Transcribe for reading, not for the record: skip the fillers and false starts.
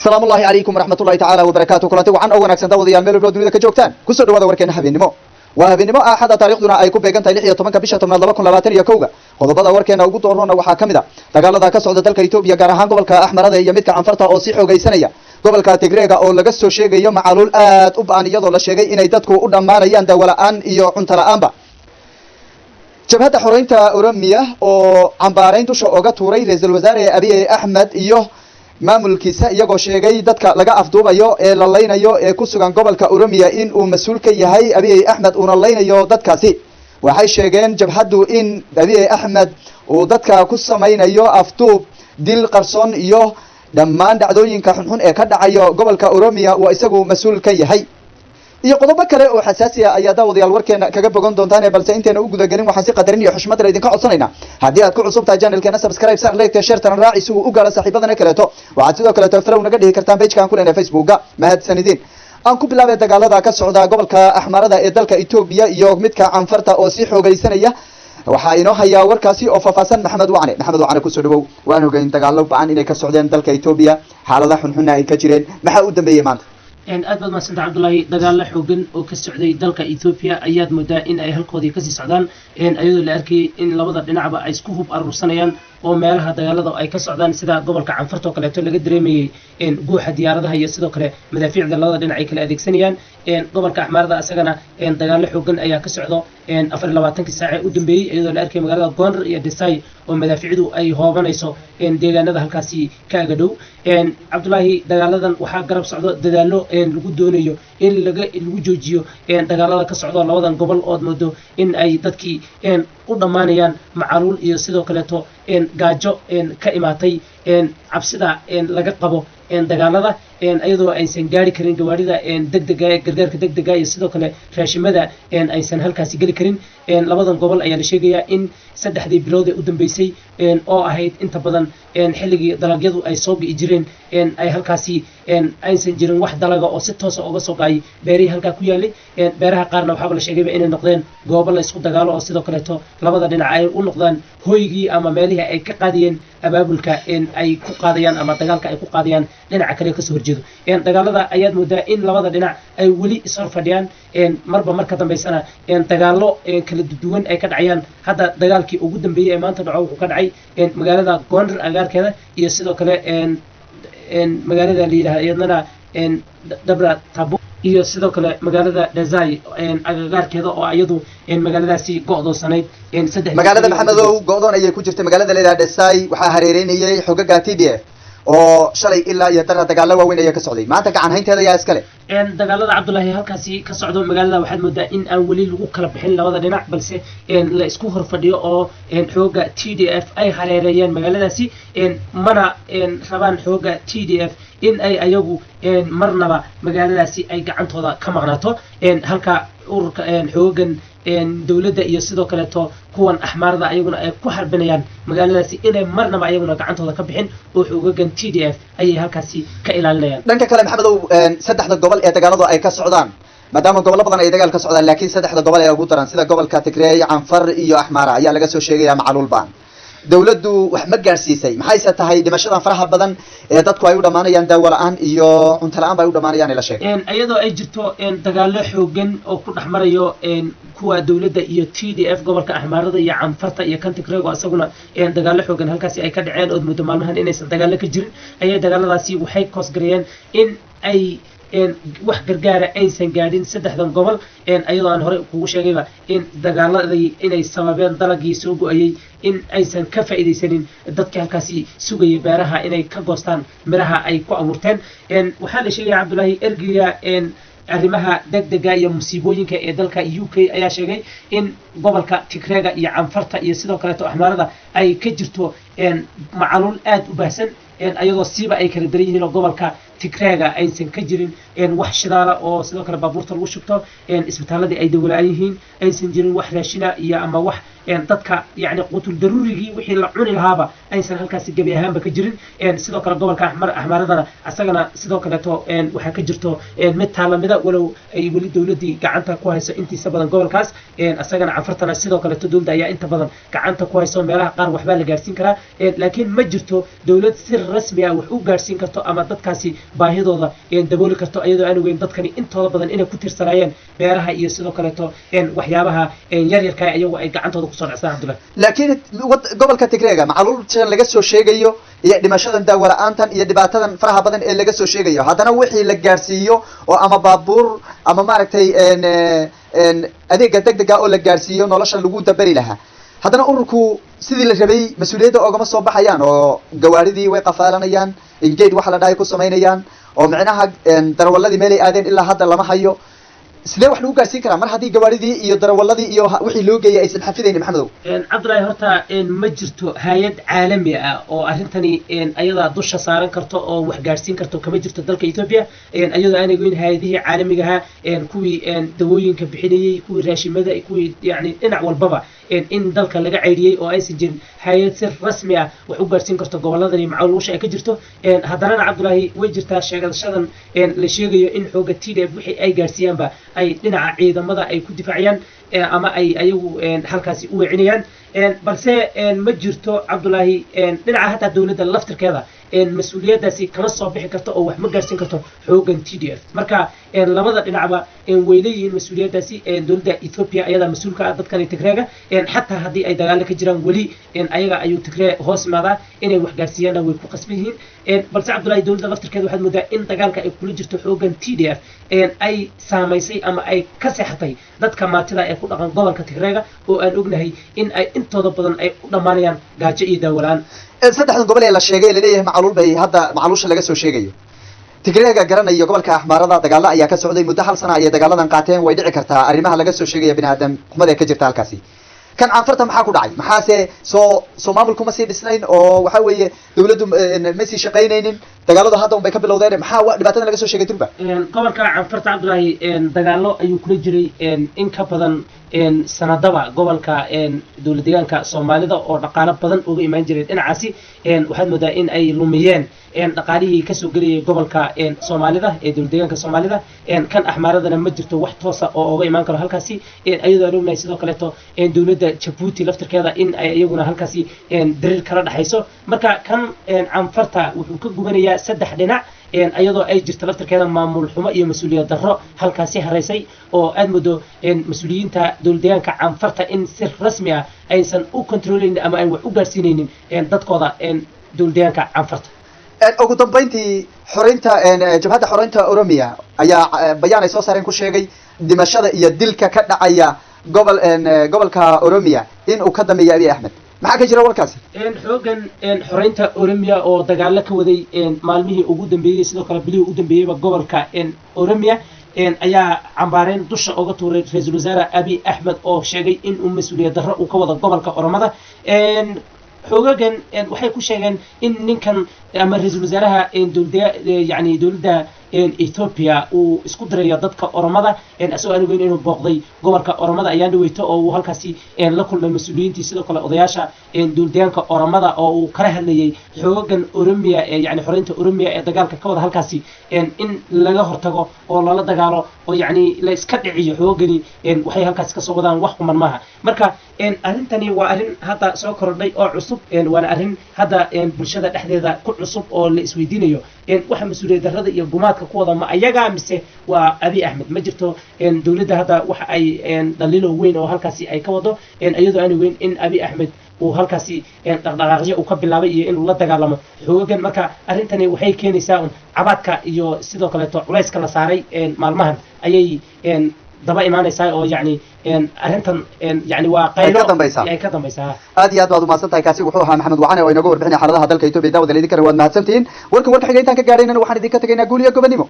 Salaamu ullahi calaykum waraxmatullahi tacaala wabarakaatu. Kulanti wacan oo wanaagsan, daawadayaal, meel walba dunida ka joogtaan, kusoo dhawaada warkeena habeennimo. Waa habeennimo Axada, taariikhduna ay ku beegan tahay 16-ka bisha 10aad 2021-ga. Qodobada warkeena ugu doorroona waxaa ka mid a dagaalada ka socda dalka Etoobiya, gaar ahaan gobolka Axmarada iyo midka Canfarta oo sii xoogaysanaya, gobolka Tigreega oo laga soo sheegayo macaluul aad u ba'an, iyadoo la sheegay inay dadku u dhammaanayaan daawo la'aan iyo cunto la'aanba, Jabhadda Xoreynta Oromiya oo cambaarayn dusha oga tuuray ra-iisul wasaare Abiy Axmed iyo maamulkiisa, iyagoo sheegay dadka laga afduubayo ee la laynayo ee ku sugan gobolka Oromiya in uu mas-uul ka yahay Abiy Axmed, uuna laynayo dadkaasi. Waxay sheegeen jabhaddu in Abiy Axmed uu dadka ku samaynayo afduub, dil qarsoon iyo dhammaan dhacdooyinka xunxun ee ka dhacayo gobolka Oromiya uu isagu mas-uul ka yahay, iyo qodobo kale oo xasaasi ah ayaa daawadayaal warkeena kaga bogan doontaan. Balse inteena u gudagelin, waxaan si qadarin iyo xushmad le idinka codsanaynaa, haddii aad ku cusub tahay channelkeena, subscribe saar, like, share-tana raaci si uu u gaaro saaxiibadana kaleeto. Waxaad sidoo kaleeto follow naga dhihi kartaan page-ka aan ku leenahay Facebooka. Mahadsanidin. Aan ku bilaabay dagaalada ka socda gobolka Axmarada ee dalka Etoobiya iyo midka Canfarta oo sii xoogaysanaya. Waxaa inoo hayaa warkaasi oo faahfaahsan Maxamed Wacne. Maxamed Wacne, kusoo dhawow. Waan ogeyn dagaalo ba'an inay ka socdeen dalka Etoobiya, xaalada xunxunna ay ka jireen. Maxaa u dambeeyey maanta? Aad baad mahadsanta, Cabdullaahi. Dagaalo xoogan oo ka socday dalka Ethoopia ayaad moodaa in ay halkoodii kasii socdaan, iyadoo la arkayay in labada dhinacba ay isku hub aruursanayaan oo meelaha dagaalada ay ka socdaan, sida gobolka Canfarta oo kaleeto, laga dareemayey guuxa diyaaradaha iyo sidoo kale madaafiicda labada dhinac ay kala adeegsanayaan. Gobolka Axmaarada isagana dagaalo xoogan ayaa ka socdo 24-kii saace u dambeeyey, iyadoo la arkayay magaalada Gondar iyo Desay oo madaafiicdu ay hoobanayso deegaanada halkaasi ka aga dhow. Cabdulaahi, dagaaladan waxaa garab socdo dadaallo lagu doonayo in lagu joojiyo dagaalada ka socdo labadan gobol, ood moodo in ay dadkii u dhammaanayaan macaluul iyo sidoo kaleeto gaajo ka imaatay cabsida laga qabo dagaalada, iyadoo aysan gaari karin gawaarida degdega, gargaarka degdega iyo sidoo kale raashimada aysan halkaasi geli karin. Labadan gobol ayaa la sheegayaa in 3dii bilood ee u dambeysay, oo ahayd inta badan xilligii dalagyadu ay soo gi'i jireen, ay halkaasi aysan jirin wax dalaga oo si toosa uga soo go'ay beerihii halkaa ku yaalay. Beeraha qaarna waxaaba la sheegayba inay noqdeen goobo la isku dagaalo, oo sidoo kaleeto labada dhinac ay u noqdaan hoygii ama meelihii ay ka qaadayeen abaabulka ay ku qaadayaan ama dagaalka ay ku qaadayaan dhinaca kale kasoo horjeedo. Dagaalada ayaad moodaa in labada dhinac ay weli ishor fadhiyaan, marba marka dambeysana dagaallo kala duwan ay ka dhacayaan. Hadda dagaalkii ugu dambeeyey ee maanta dhaco wuxuu ka dhacay magaalada Gondar agaarkeeda iyo sidoo kale magaalada la yidhahda iyadnana Dabra Tabo iyo sidoo kale magaalada Dhazai agagaarkeeda, oo iyadu magaaladaasi go'doonsanayd saddex Magaalada, Maxamedow, go'doon ayay ku jirtay. Magaalada leedaha Dhesai waxaa hareereynayay xogaga TDF oo shalay ilaa iyo dara dagaalo waaweyn ayaa ka socday. Maanta gacan haynteeda ayaa iskale? Dagaalada, Cabdullaahi, halkaasi ka socdo magaalada waxaad moodaa in aan weli lagu kala bixin labada dhinac, balse la isku hor fadhiyo oo xooga TDF ay hareereeyeen magaaladaasi, mana rabaan xooga TDF in ay ayagu marnaba magaaladaasi ay gacantooda ka maqnaato, halka ururka xoogan dowladda iyo sidoo kaleeto kuwan Axmaarada ayaguna ay ku harbinayaan magaaladaasi inay marnaba ayaguna gacantooda ka bixin, oo xoogagan TDF ayay halkaasi ka ilaalinayaan. Dhanka kale, Maxamedow, saddexda gobol ee dagaaladu ay ka socdaan, maadaama gobollo badan ay dagaal ka socdaan, laakiin saddexda gobol ee ugu daran, sida gobolka Tigreey, Canfar iyo Axmaara, ayaa laga soo sheegaya macaluul baan. Dawladdu wax ma gaadhsiisay? Maxayse tahay dhimashadan faraha badan ee dadku ay u dhammaanayaan daawo la-aan iyo cunto la-aan ba ay u dhammaanayaan ee la sheegay? Iyadoo ay jirto dagaallo xoogan oo ku dhex marayo kuwa dowladda iyo TDF gobolka Axmaarada iyo Canfarta iyo kan Tigreego isaguna dagaallo xoogan halkaasi ay ka dhaceen, ood muddo maalmahan inaysan dagaallo ka jirin, ayay dagaaladaasi waxay koosgareeyeen in ay wax gargaara aysan gaadhin saddexdan gobol, ayadoo aan horey kugu sheegayba in dagaaladii inay sababeen dalagii soo go-ayay in aysan ka faa'iidaysanin dadkii halkaasi sugayay beeraha inay ka goostaan miraha ay ku abuurteen. Waxaa la sheegaya, Cabdullaahi, ergeyga arrimaha degdega iyo musiibooyinka ee dalka UK ayaa sheegay in gobolka Tigreega iyo Canfarta iyo sidoo kaleeto Axmaarada ay ka jirto macaluul aada u baahsan, ayadoo siiba ay kala daran yihiin oo gobolka Tigreega aysan ka jirin wax shidaala oo sidoo kale baabuurta lagu shubto, isbitaaladii ay dawla-aan yihiin, aysan jirin wax raashina iyo ama wax dadka yani qutul daruurigii wixii la cuni lahaaba aysan halkaasi gebi ahaanba ka jirin. Sidoo kale gobolka Axmaaradana asagana sidoo kaleeto waxaa ka jirto mid taalamida, walow ay weli dowladdii gacanta ku hayso intiisa badan gobolkaas asagana. Canfartana sidoo kaleeto dowladda ayaa inta badan gacanta ku hayso, meelaha qaar waxbaa la gaarsiin karaa, laakiin ma jirto dowlad si rasmi ah wax u gaarsiin karto ama dadkaasi. baahidooda dabooli karto, iyadoo aan ogeyn dadkani intooda badan inay ku tiirsanaayeen beeraha iyo sidoo kaleeto waxyaabaha yaryarka iyagu ay gacantooda kusoo dhacsadaan, Cabdullahi. Laakiin gobolka Tigreega macaluultan laga soo sheegayo iyo dhimashadan, daawo la-aantan iyo dhibaatadan faraha badan ee laga soo sheegayo, haddana wixii la gaadhsiiyo oo ama baabuur ama maaragtay adeega degdega oo la gaadhsiiyo nolosha lagu dabari lahaa, haddana ururku sidii la rabay mas-uuliyadda oogama soo baxayaan oo gawaaridii way qafaalanayaan, engage waxa la dhahay ku samaynayaan, oo micnaha darawaladii meelay aadeen ilaa hadda lama hayo. Sidee wax lagu gaarsiin karaa mar haddii gawaaridii iyo darawaladii iyo wixii loo geeyay aysan xafidaynin, Maxamedow? Cabdullaahi, horta ma jirto hay-ad caalami ah oo arrintani ayadaa dusha saaran karto oo wax gaarsiin karto, kama jirto dalka Ethiopia, iyadoo aanay goyn hay-adihii caalamigaha, kuwii dawooyinka bixinayey, kuwii raashimada, kuwii yani dhinac walbaba in dalka laga ceyriyey oo aysan jirin hay-ad si rasmi ah wax u gaarsiin karto gobolladani macaluusha ay ka jirto. Haddanana, Cabdullaahi, way jirtaa sheegashadan la sheegayo in xooga TDF wixii ay gaarsiiyaanba ay dhinaca ciidamada ay ku difaacayaan ama ay ayagu halkaasi u weecinayaan, balse ma jirto, Cabdullaahi, dhinaca hataa dowladda laftirkeeda mas-uuliyaddaasi kama soo bixi karto oo wax ma gaarsiin karto xoogan TDF. Marka labada dhinacba way leeyihiin mas-uuliyaddaasi. Dowladda Ethiopia ayadaa mas-uulka ah dadkani Tigreega. Xataa haddii ay dagaalo ka jiraan, weli ayaga ayuu Tigree hoos imaadaa, inay wax gaarsiiyaanna way ku qasban yihiin. Balse, Cabdullahi, dowladda laftirkeeda waxaad moodaa in dagaalka ay kula jirto xoogan TDF ay saamaysay ama ay ka seexatay dadka maatida ee ku dhaqan gobolka Tigreega, oo aan ognahay in ay intooda badan ay u dhammaanayaan gaajo iyo daawalaan. Saddexdan gobol ee la sheegay laleeyahay macaluul bay hadda macaluusha laga soo sheegayo, Tigreega garanayo, gobolka Axmaarada dagaalo ayaa ka socday muddo hal sana ayay dagaaladan qaateen. Way dhici kartaa arrimaha laga soo sheegaya bini aadam xumada ee ka jirta halkaasi. Kan Canfarta maxaa ku dhacay? Maxaase soo maamulku ma sii dhisnayn oo waxa weeye dawladdu ma sii shaqaynaynin? Dagaaladu hadda un bay ka bilowdeen. Maxaa dhibaatadan laga soo sheegay durba? Gobolka Canfarta, Cabdullaahi, dagaalo ayuu kula jiray in ka badan sanadaba gobolka dowlad deegaanka Soomaalida oo dhaqaalo badan uga imaan jiray dhinacaasi. Waxaad moodaa in ay lumiyeen dhaqaalihii kasoo gelayay gobolka Soomaalida ee dowlad deegaanka Soomaalida. Kan Axmaaradana ma jirto wax toosa oo uga imaan karo halkaasi, iyadoo aan ognahay sidoo kaleeto dowladda Jabuuti laftirkeeda in ay iyaguna halkaasi dariir kala dhexayso. Marka kan Canfarta wuxuu ka gubanayaa saddex dhinac, iyadoo ay jirto laftirkeeda maamul xumo iyo mas-uuliyad darro halkaasi haraysay, oo aad moodo mas-uuliyiinta dowlad deegaanka Canfarta in si rasmi ah aysan u controleynin ama aan wax u gaarsiinaynin dadkooda dowlad deegaanka Canfarta. Ugu dambeyntii, xoreynta Jabhadda Xoreynta Oromia ayaa bayaan ay soo saareen ku sheegay dhimashada iyo dilka ka dhacaya gobolka Oromia in uu ka dambeeya Abiy Axmed. Maxaa ka jira warkaasi? Xoogan Xoreynta Oromia oo dagaalo ka waday maalmihii ugu dambeeyey, sidoo kale bilihii ugu dambeeyeyba gobolka Oromia, ayaa cambaareen dusha uga tuuray ra-iisul wasaare Abiy Axmed, oo sheegay in uu mas-uuliyad darro uu ka wado gobolka Oromada. Xoogagan waxay ku sheegeen in ninkan ama ra-iisul wasaaraha dowlada, yani dowladda Ethiopia, uu isku dirayo dadka Oromada, isagoo aan ogeyn inuu booqday gobolka Oromada ayaan dhaweyto oo uu halkaasi la kulmay mas-uuliyiintii, sidoo kale odayaasha dowladdeegaanka Oromada, oo uu kala hadlayay xoogagan Oromia ee yani xoreynta Oromia ee dagaalka ka wada halkaasi in laga hortago oo lala dagaalo oo yacni la iska dhiciyo xoogani waxay halkaasi kasoo wadaan wax quman maaha. Marka arrintani waa arrin hadda soo korodhay oo cusub, waana arrin hadda bulshada dhexdeeda ku cusub oo la isweydiinayo waxa mas-uuliyad darrada iyo gumaadka ku wada, ma ayaga mise waa Abiy Axmed? Ma jirto dowladda hadda waxa ay dhaliilo weyn oo halkaasi ay ka wado, iyadoo aan weyn in Abiy Axmed uu halkaasi dhaqdhaqaaqyo uu ka bilaabay iyo inuu la dagaalamo xoogagan. Marka arrintani waxay keenaysaa un cabaadka iyo sidoo kaleeto culayska la saaray maalmahan ayay daba imaanaysaa, oo yacni arrintan yani waa qaylo Ay ka dambaysaa. Ay ka dambaysaa. Aad iyo aad baad umahadsan tahay. Kaasi wuxuu ahaa Maxamed Wacane oo inooga warbixinaya xaaladaha dalka Ethiopia. Daawadal, idinkana waad mahadsantihiin. Warkan warka xiga intaan ka gaadhaynana waxaan idinka tegaynaa guul iyo gobonimo.